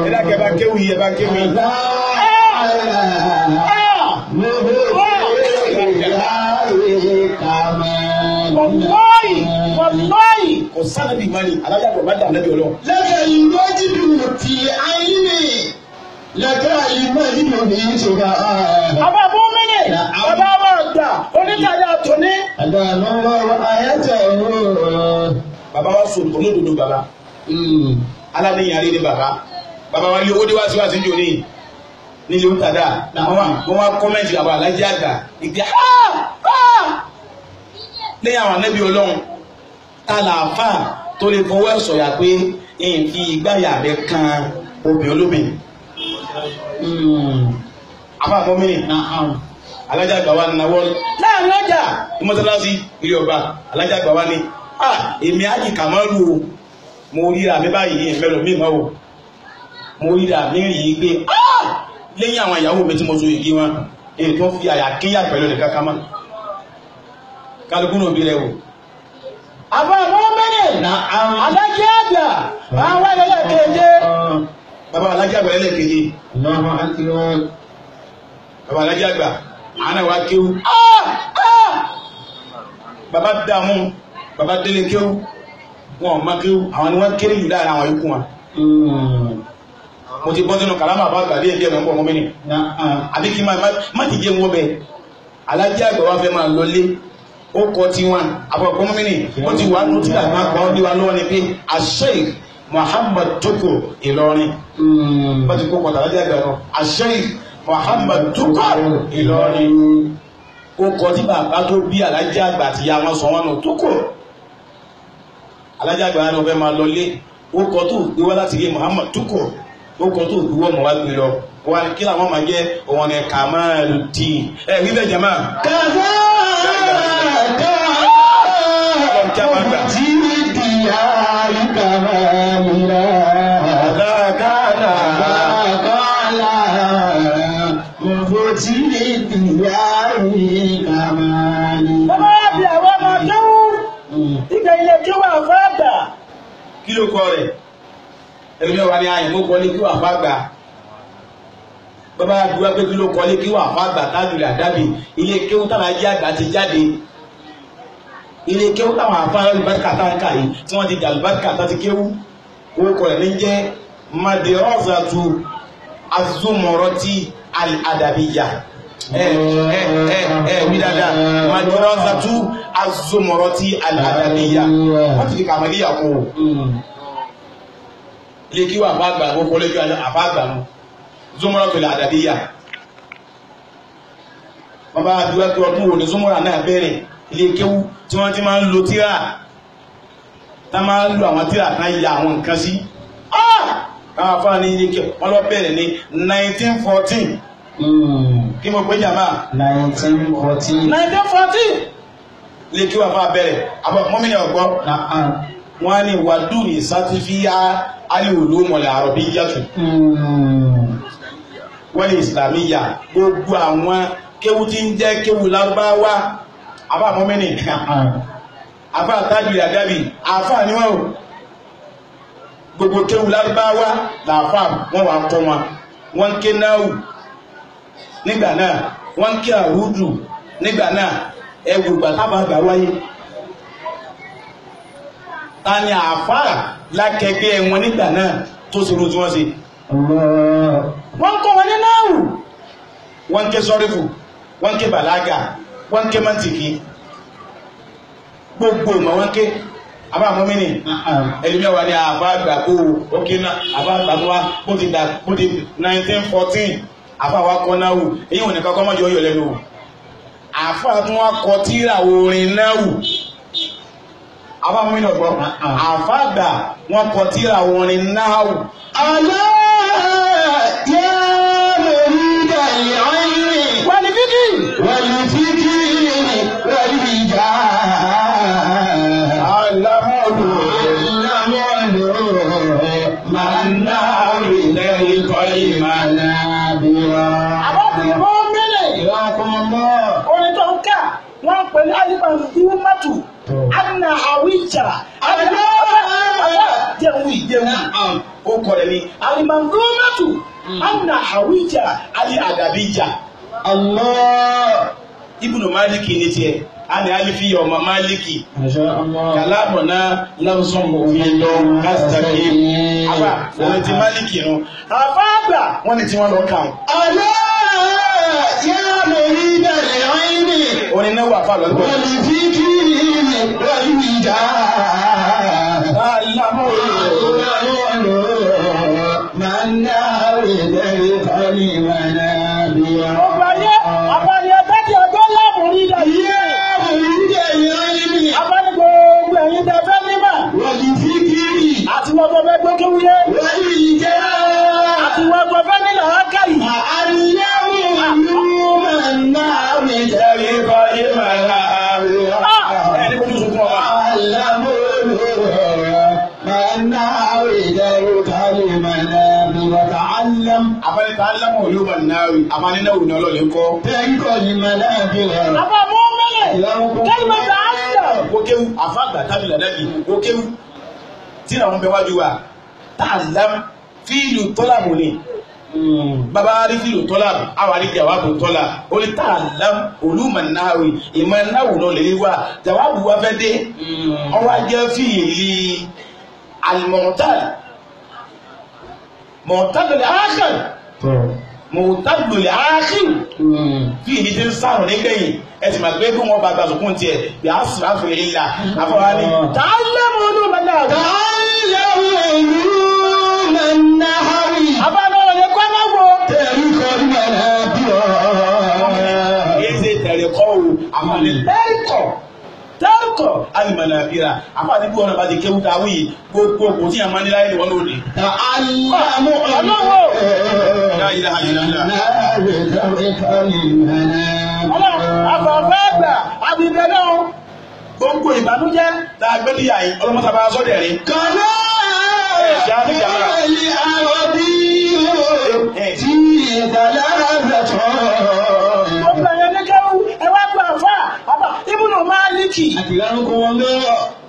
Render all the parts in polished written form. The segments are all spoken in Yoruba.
Ẹ dákẹ́ ẹ bá kéwì ẹ bá kéwì. Wàláyì wàláyì kò sánàbí ìmánì alájà bọ̀ bá dà lẹ́bi ọlọ́run. Lẹ́kẹ̀ ìmọ̀jìdù ti àìní lẹ́kẹ̀ ìmọ̀jìdù ní ìṣòro. Bàbá Bùnmínì, bàbá wa àgbà, oníkàyà tòní. Àdàlọ́ ayẹ́tẹ̀ òun. Bàbá wa sọ olódodo bàbá. Aláníyàn rí ni bàbá. Bàbá wa lé owó dé wá sí wá sí jò ní nílé ń tàdá. Wọ́n wá kọ́mẹ́ǹtì bàbá alájà àgbà. Ìgbé ha ha lẹ́yìn àwọn anábì ọlọ́run ta làáfà tó lè fọwọ́ ẹ̀ sọ̀yà pé n fi ìgbáyà rẹ kan obìnrin olóbìnrin. Àfà mọ́mìnì alájà àgbà wa náwó láàrin ọjà ní mọ́sálásí ilé ọba alájà àgbà wa ní èmi ájì kàmọ́lù o mo ríra mi báyìí ìfẹ́ lómi mọ́ o mo ríra mi rí i pé lẹ́yìn àwọn ìyàwó mi tí mo so igi wọn èyí tó fi àyà kíyà pẹ̀lú nìkan kan mọ́ kálukú náà bí rẹ wò. Àbá Bùnmínì, alájà àgbà, àwọn ẹlẹ́kẹ̀ẹ́jẹ́. Bàbá alájà àgbà ẹlẹ́kẹ̀ẹ́jẹ́. Bàbá alájà àgbà, àánà wa kéwú. Bàbá dààmú, bàbá délé kéwú, wọn ò má kéwú, àwọn ni wọ́n kéré jù láàrin àwọn ikú wọn. Mo ti bọ́ sínú kàlámà bá àgbà díẹ̀ díẹ̀ mọ́ mọ́ mi. Àbí kí má ti jẹ́ wọn bẹ́ẹ̀. Alájà àgbà wa fẹ́ máa lọlé. Ó kọ tiwọn àbọ̀kọ́ mọ́mìnì ó ti wà nù tíra máa kọ́ bí wa lọ́wọ́ ni pé Sheikh Muhammad Tukur Ìlọrin wọ́n ti kó kọ̀tà lájẹ́ àgbà náà Sheikh Muhammad Tukur Ìlọrin ó kọ tí bàbá tó bí alájẹ́ àgbà àti ìyá wọn sọ wọn nù Tukur alájẹ́ àgbà náà fẹ́ máa lọlé ó kọ tó gbé wá láti ilé Muhammad Tukur ó kọ tó gbé wọ́n mọ̀ wá gbé lọ wọn kí làwọn máa jẹ́ òun ni Kamaluddin ẹ wí bẹ́ẹ̀ jẹ́ máa. Bàbá wa bí àwọn ọmọ kéwú, ìgbà ilé kéwú àfáà àgbà. Kí ló kọ rẹ̀? Ẹ̀mí ọ̀wá ni àyìnbó kọ́ ní kí wà fà gbà. Bàbá àdúrà pé kí ló kọ́ ní kí wà fà gbà tájùlẹ̀ àdábì. Ilé kéwú táwọn ajé àgbà ti jáde. Ilé kéwú táwọn afárá olùbáríkà tá ń kà yìí tí wọ́n ti dà olùbáríkà tá ti kéwú. Orúkọ rẹ̀ ní jẹ́ Madrasatu Az-Zumrati Al-Adabiyya. Wí dáadáa Madrasatu Az-Zumrati Al-Adabiyya. Wọ́n ti di kàmọ́líyà kún o. Ilé kí wà fà gbà gbogbo lójú àfà gbà nù. Zumratu Al-Adabiyya. Bàbá àdúrà pé ọdún wo ni Zumra náà bẹ̀rẹ̀ ilé kéwú tí wọ́n ti máa ń lo tíra tá máa ń lo àwọn tíra kan ya àwọn nǹkan sí. Àwọn afáà ní ilé kéwú wọ́n lọ bẹ̀rẹ̀ ní 1914. Kí mo pé jàmbá? 1914. 1914. Ilé kéwú àfáà bẹ̀rẹ̀ àbọ̀ mọ́mìnì ọ̀gbọ́. Wọ́n á ní wàdúrì sátífíà al-ulumul arabiyyatu wal islamiyya gbogbo àwọn kéwú tí ń jẹ́ kéwú lárúbáwá àbá mọ́mìnì àbá tájùlẹ̀ àdábì àfà níwọ̀n o gbogbo kéwú lárúbáwá làfà wọ́n wà kọ́ wọn wọ́n ké náwù nígbà náà wọ́n ké àrúdù nígbà náà ẹwù ìgbà tábà gbà wáyé ta ni àfà lákẹgbẹ́ wọn nígbà náà tó ṣe irú tí wọ́n ṣe. Wọ́n kọ́ wọn ní náwù. Wọ́n ké sọ́rífù, wọ́n ké bàlágà, wọ́n ké mọ́ntìkì, gbogbo ma wọ́n ké àbá mọ́mìnì ẹlùmíọ̀wá ní àbá àgbà kó o ókè náà àbá àgbà tó wá bó ti dà bó ti 1914 àbá wa kọ́ náwù èyí ò ní kọ́kọ́ mọ́jọ yọ lẹ́nu o àfá tún wá kọ tíra orin náwù àbá mọ́mìnì ọ̀gbọ́n àfá àgbà wọ́n kọ tíra orin náwù. Àlọ́ yẹ́ mọ̀rídà ìrìn Wàlífíkì. wàlífíkì wàlíjà. Alámọ̀lù Alámọ̀lù máa ń ná ilé ikọ̀ ìmọ̀lá bíra. Àbọ̀bí Bùnmínì. Ìwàkùnmọ́. Orin tó ń kà wọ́n pè ní Alimanzumatu Anna Awija. jẹun wí jẹun wí. Ó kọ rẹ̀ ni Al-Manzumatu An-Nahawiyya Al-Adabiyya. Allah. Ibnu Maliki ní tiẹ̀, a ní alifi ọmọ Maliki. Masha Allah. Kàlámù náà lọ́sùn òfin lọ kásìtàkì. Àbá òun ti Maliki nu. Àbá àgbà wọ́n ní tí wọ́n lọ kà ó. Alá yá murida al-ilmi Orin náà wà fà lọ́gbọ̀n. wal-fikri wal-wijah. Alámọ̀ Gbogbo ayé àbáni ẹgbẹ́ tí ọjọ́ láàmú rí dà yìí. Àbáni gbogbo ẹ̀yin tẹ fẹ́ nímọ̀. Àti wọ́n tó fẹ́ gbókéwúyé. Àti wọ́n tó fẹ́ nílẹ̀ ákàyè. Ẹni kojú sunkún ọba. Àbáni tá lámọ̀ olúmọ̀ náà rí. Àbáni náà wù ní ọlọ́ọ̀lẹ́ kọ́. Àbá mú mẹ́lẹ̀. Kẹ́lìmọ̀ tà á lọ. Wókéwú àfáàgbà tábìlì àdábì wókéwú tí àwọn bẹ wájú wa tààlám fíìlù tọ́làbù ni bàbá rí fíìlù tọ́làbù àwọn àrí jàwábù tọ́là ó ní tààlám olúmọ̀ náà rí ìmọ̀ náà wù náà lè rí wa jàwábù wa fẹ́ dé ọwọ́ ajẹ́ fíìlì alimọ̀tàl mọ̀tàl lè ákàn mọ̀tàl lè ákàn fíìlì tí ń sàrùn nígbẹ̀yìn ẹ sì máa gbé bí wọn bá gba sùkún tiẹ̀ bí a sùn àfẹ́ ìlà àfọwọ́ ni Tàálẹ̀mù olúmọ̀ náà rí. Àbáni ọ̀rọ̀ yẹn kọ́ náà wò. kìí ṣe tẹ̀lé kọ́ o àfọwọ́ tẹ́rìkọ̀ tẹ́rìkọ̀ alìmọ̀nà àbíra àfọwọ́ bí wọn bá ti kéwú ta wí gbogbo kò tí a máa ní láyé ni wọn lòdì. La ilaha illallah. Ọlọ́run àfọ̀fẹ́ àgbà àbíbẹ̀ náà. Gbogbo ìbànújẹ́ tá a gbé níyà yìí ọlọ́mọta bá sọ́dẹ̀ rí. Gbogbo ẹ̀yẹ ní kéwú ẹ wá gba àfà àbá Ibnu Maliki.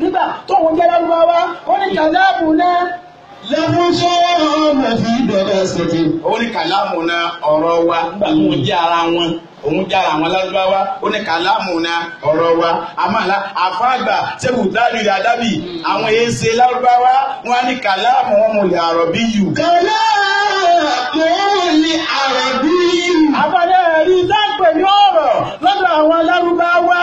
Nígbà tó ń jẹ́ lárúbáwá, ó ní kàláàbù náà. Ó ní kàlámù náà ọ̀rọ̀ wa nígbà tó ń jẹ́ ara wọn òun jẹ́ ara wọn lárúbáwá ó ní kàlámù náà ọ̀rọ̀ wa àmàlà àfáàgbà sẹ́kù dábì àdábì àwọn èsè lárúbáwá wọn á ní kàlámù wọn mo lè àrọ̀ bí yù. Àbálẹ̀ ẹ̀rí dáńpẹ̀ ní ọ̀rọ̀ lọ́dọ̀ àwọn lárúbáwá.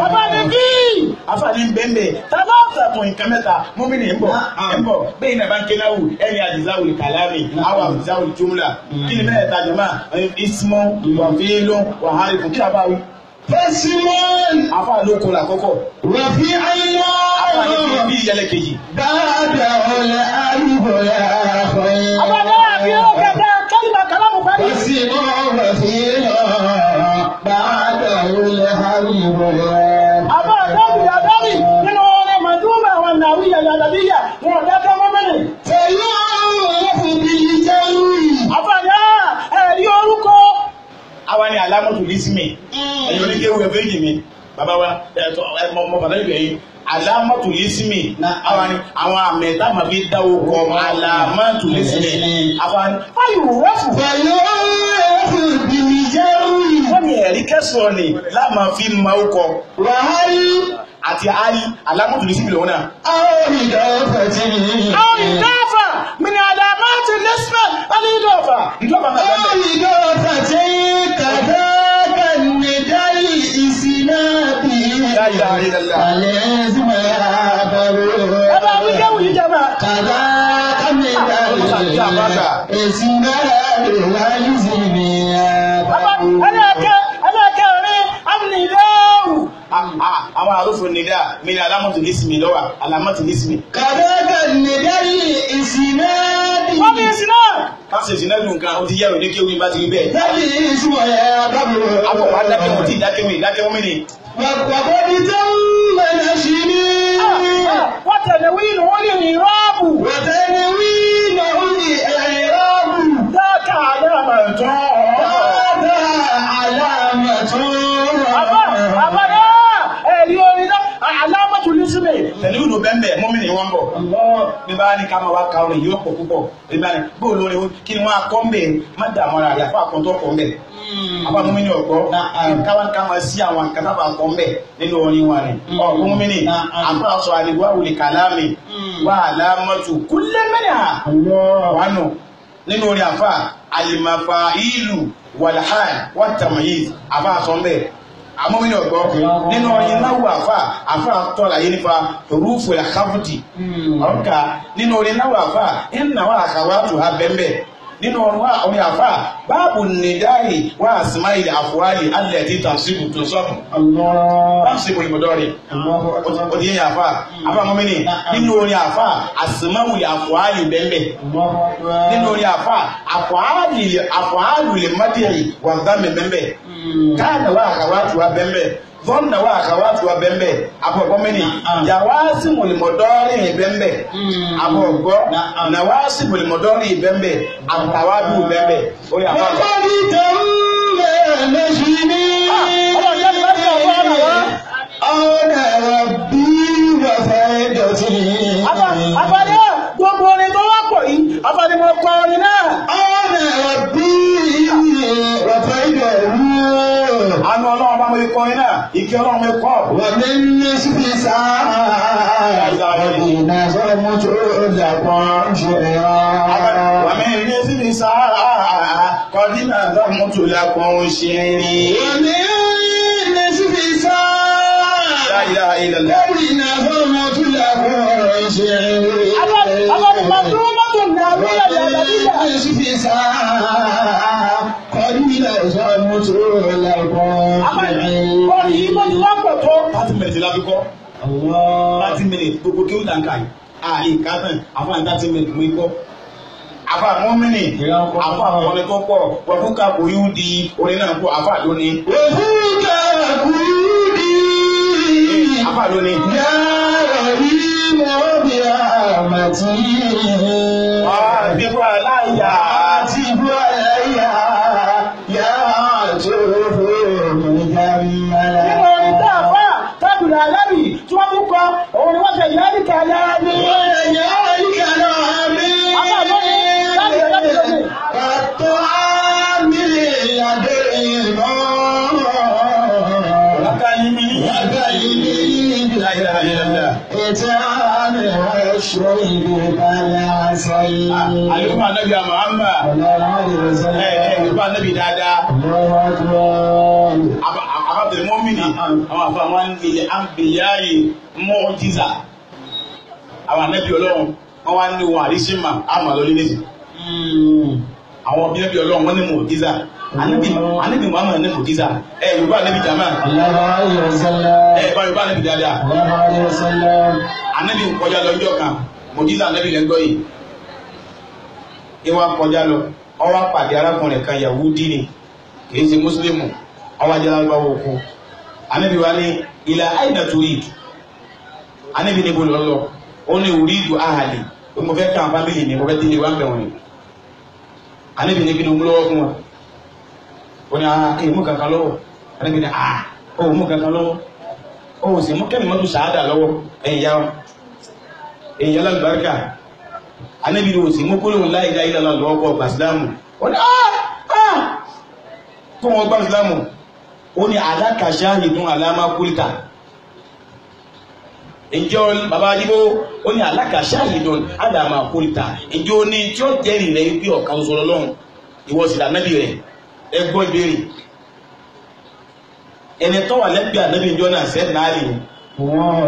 Àbálẹ̀ bí Àfáàní bẹ́ẹ̀ tàbá àtàkùn nǹkan mẹ́ta múmínì ń bọ̀ ń bọ̀ bẹ́ẹ̀ náà bá ń kéláwù ẹni àdìsáwù kàlámì àwọn àdìsáwù jùmùlà kí ni mẹ́ẹ̀ta jọmọ́ ismọ́ wàfíìlú wàhálìfù kí a bá wí. Fẹ́símọ́n Àfáà ló kó làkọ́kọ́ wà fi àfáà ní Allah bí ìyẹlẹ kejì. bàdà ọ̀là àrùbọ̀ yà Àbálẹ̀ àbí ó kẹta kẹ́lìmà kàlámù parí. Fẹ́símọ́n wà fi Allah bàdà ọ̀là àrùbọ̀ yà. Àbá àdábì àdábì nínú ọ̀rẹ́ màdúmà àwọn nàwíyà yàdàbíyà wọn dákẹ́ mọ́mẹ́lì. Pẹ̀lú òfin bíi jẹ́rù. Àbáyá ẹ̀rí orúkọ. Àwa ni alámọ̀tò lísìmì ẹ̀yin oníkéwu ẹ̀ fẹ́jì mi bàbá wa mọ bàbá ìbẹ̀ yìí alámọ̀tò lísìmì àwa ni àwọn àmì tá a máa fi dá okọ̀ alámọ̀tò lísìmì àwa ni Fáyù rẹ́fù. Pẹ̀lú òfin bíi jẹ́rù. wọ́n ní ẹ̀rí kẹsàn-án ni láàmà fi ma okọ̀ Wàhálì àti ali alámọ̀tò lísìmì lòun náà. àwọn ìdọ́fẹ̀tì. Àwọn ìdáfà min àlàmátì lẹ́sìmẹ̀ alídọ̀fà. Ìjọba náà bẹ́ẹ̀ Àwọn ìdọ́fẹ̀tì kàdákà nìdáyì ìsìnàbí. La ilaha illallah. Àlẹ́sìmọ̀ àbẹ̀rù. Ẹ bá wí kéwù yìí jẹ́ máa. Kàdákà nìdáyì ìsìnàbí wàlísìmì Àbá àbẹ̀rù. ẹlẹ́ẹ̀kẹ́ ẹlẹ́ẹ̀kẹ́rin amnìdáwù. Àwọn àrùfò nìdá mi ni alámọ̀tò lísìmì lọ́wà alámọ̀tò lísìmì. Kàdákà nìdáyì ìsìnàbí. Wọ́n ní ìsìn náà. Káṣí ìsìn náà lù nǹkan ó ti yẹ̀rọ ní kéwì bá ti rí bẹ́ẹ̀. Lábì ìsìmọ̀ àbẹ̀rù. Àbọ̀ wá dákẹ́wò tí ìdákẹ́wò ìdákẹ́wò mi ni. وقد تم نشري Wọ́n tẹ̀lé wíìnù wọ́n ní ìrọ́bù. وتنوينه الإعراب Dákà àdámà tán. هذا علامة Àbá àbá náà ẹ̀rí bẹ́ẹ̀ mọ́mìnì wọn bọ̀. Bí bá ní ká máa wá ka orin yóò pọ̀ púpọ̀. Bí bá ní bóòlù orin kí ni wọ́n á kọ́ ń bẹ̀ má dààmú ara rẹ̀ àfọ àkọ́ntọ́ kọ́ ń bẹ̀. Àfọ mọ́mìnì ọ̀gbọ́ káwá ká máa sí àwọn nǹkan tábà kọ́ ń bẹ̀ nínú orin wa ni. Ọ̀gbọ́n mọ́mìnì àfọ àṣọ àlewà wòlé kàlámì wà lámọ́tò kúlẹ̀ mẹ́rin wánu nínú orin àfà àlìmàfà ìlú wàlhàn wàtàmàyìz àfà àsọ̀nbẹ̀ àmọ́mìnì ọ̀gbọ́ nínú orin náwó àfà àfà tọ́lá yìí nípa rúfù ẹ̀káfùtì ọ̀nkà nínú orin náwó àfà ìnáwó àkàwà tó ha bẹ́ẹ̀bẹ́ nínú orin àfà báàbù nìdáyì wà àsìmáìlì àfọwálì alẹ́ tí tàǹsìbù tó sọ́kù tàǹsìbù ìmọ̀dọ́rin ó di yẹn àfà àfà mọ́mìnì nínú orin àfà àsìmáwìlì àfọwálì bẹ́ẹ̀bẹ́ nínú orin àfà àfọ̀hálù lè mádìrì wà dámì bẹ́ẹ̀bẹ́ káàdà wà àkàwàtù wa bẹ́ẹ̀bẹ́ zọ́nà wà àkàwàtù wa bẹ́ẹ̀bẹ́ àbọ̀gbọ́ mẹ́ni yàwáàsì mọ̀lẹ́mọ̀dọ́rì bẹ́ẹ̀bẹ́ àbọ̀gbọ́ nàwáàsì mọ̀lẹ́mọ̀dọ́rì bẹ́ẹ̀bẹ́ àtàwádù bẹ́ẹ̀bẹ́ orí àfà lọ. Àfàdé gbogbo orin tó wá pọ̀ yìí, àfàdé mo kọ orin náà. Àánú Ọlọ́run bá mo lè kọrin náà, ìkẹ́ Ọlọ́run mo kọ́. ومن نصف ساعة نظمت لكم شعرا Wàmí ní síbi sáà kọ́dínà lọ́mú tó lákùn ṣe rí. ومن نصف ساعة La ilaha illallah. نظمت لكم شعرا Àfàdé màdúró mọ́tò nàbíyà yàdàbíyà. ومن نصف ساعة نظمت لكم Àfàdé orin yìí bó ti wá pọ̀ tó. 30 minutes la fi kọ́. الله 30 minutes gbogbo kí ó dànkà yìí. Àlè kátàn àfáà 30 minutes mú ikọ́. Àfáà mọ́mìnì, àfáà akọni tó pọ̀, wọ́n fún kàkó yóò di orin náà kó àfáà lónìí. وفوك قيودي Àfáà lónìí. يا رحيم برحمتي Àdìbò aláìyá. عاتب علي يا عطوف مجملا Nínú orin tá a fà tábìlì alábì tí wọ́n tún kọ, òun ni wọ́n ṣe ìyá nìkan aláàbí. ويجعلك نعمي Àfáà lónìí, tábìlì alábì lónìí. كالطعام لدينا Lákàyí mi. وكيل La ilaha illallah. إطعام والشرب كالعسل Àlùfáà Nàbí Muhammad. الله عليه Ẹ ẹ وسلم Yorùbá Nàbí dáadáa. الله أكبر Àbábẹ̀rẹ̀ mọ́mìnì. Àwọn àfa wọn ní ilẹ̀ àǹbìyáyì mọ́jísà. Àwọn ànábì Ọlọ́run wọ́n wá ní wọn àríṣìmà àmà lórí nísì. Àwọn bí ànábì Ọlọ́run wọ́n ní mọ̀jísà. Ànábì Muhammad ní mọ̀jísà. Ẹ Yorùbá Nàbí jàmá. الله عليه وسلم Ẹ bá Yorùbá Nàbí dáadáa. الله عليه وسلم Ànábì ń kọjá lọ ọjọ́ kan mọ̀jísà ànábì lẹ́gbọ́ yìí ìwà kọjá lọ ó wá pàdé arákùnrin kan Yahudi ni kìí ṣe mùsùlùmù ó wá jẹ́ lárúbáwá oko ànábì wa ní ilà àìnà turid ànábì ní bó lọ́lọ́ ó ní uridu ahali pé mo fẹ́ kàn fámìlì mi mo fẹ́ délé wá ń bẹ̀ wọ̀nyí ànábì ní kí ni mo mú lọ́wọ́ fún wa ó ní ah èyí mú kankan lọ́wọ́ ànábì ní ah ó mú kankan lọ́wọ́ ó sì mú kẹ́mi mọ́tò sàádà lọ́wọ́ ẹ̀yìn yá wa èyí alábàárikà anabi ni òsì mú kólóhùn la ilaha illallah lọ́wọ́ kọ́ ọgbà sílámù ó ní áá kó wọn gbà sílámù ó ní alákàṣá ìdún aláma kúlítà ǹjẹ́ bàbá ajíbó ó ní alákàṣá ìdún aláma kúlítà ǹjẹ́ ó ní tí ó jẹ́rìí rẹ̀ wípé ọ̀kan ṣoṣo lọ́lọ́run ìwọ sì lànàbì rẹ̀ ẹ gbọ́ ìbéèrè ẹni tó wà lẹ́gbẹ̀ẹ́ ànábì ìjọ náà sẹ́ẹ̀ náà lè ní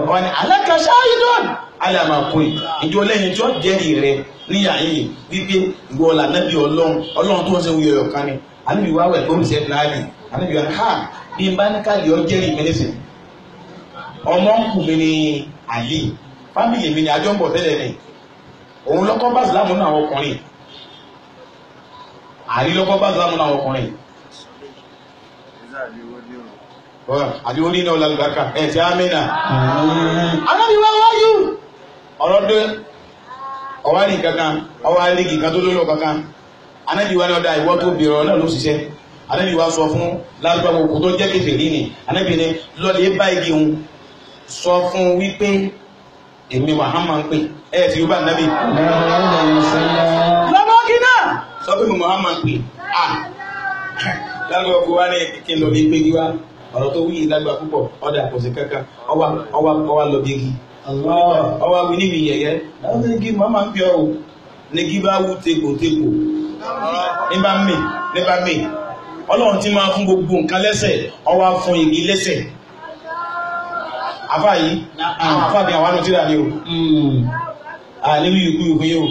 wọ́n ní aláka ṣáhídùn alàmàkùn ìjọ lẹ́yìn tí ó jẹ́rìí rẹ níyà yìí wípé ìwọ lànàbí ọlọ́run ọlọ́run tó ń ṣe wuyọ̀ ọ̀kan ni ànábì wá wẹ̀ gbóhùn sẹ́ẹ̀ náà lè ànábì wọn ha bí n bá ní káàlì ọ jẹ́rìí mi nísìn ọmọ ń kù mí ní àlì fámìlì mi ní àjọ ń bọ̀ tẹ́lẹ̀ ni òun lọ́kọ́ bá ìsìlámù náà àwọn ọkùnrin àlì lọ́kọ́ bá ìsìlámù náà àwọn ọkùnrin àti orí náà lálùbáríkà ẹ̀ tí a mẹ́nà. Ànábì wá wáyú. Ọ̀rọ̀ dé ọwá ní kankan ọwá lígì kan tó lólò kankan Ànábì wa ní ọ̀dà ìwọ tó bèèrè ọ̀nà ló ṣiṣẹ́ Ànábì wa sọ fún lárúbáwò kò tó jẹ́ kèfèrí ni Ànábì ní lọ́lẹ̀ bá igi hun sọ fún wípé Èmi Muhammad ń pè ẹ ti yóò bá nàbí. Lọ́mọ kí náà. Sọ pé mi Muhammad ń pè à lágbà ọkọ̀ wa ní kí n lọ bí gbégi wá ọ̀rọ̀ tó wúyì lágbà púpọ̀ ọ̀dà kò sí kankan ọwà ọwà ọwà lọ bí igi ọwà wí níbi yẹ̀yẹ́ láwọn igi Muhammad ń pè ọ́ o ní kí bá wú tegbòtegbò ní bá mì ní bá mì Ọlọ́run ti máa fún gbogbo nǹkan lẹ́sẹ̀ ọwà fún igi lẹ́sẹ̀ àfà yìí àwọn àfà bí àwọn ànútìrà ni o àníwí ikú ikú yìí o.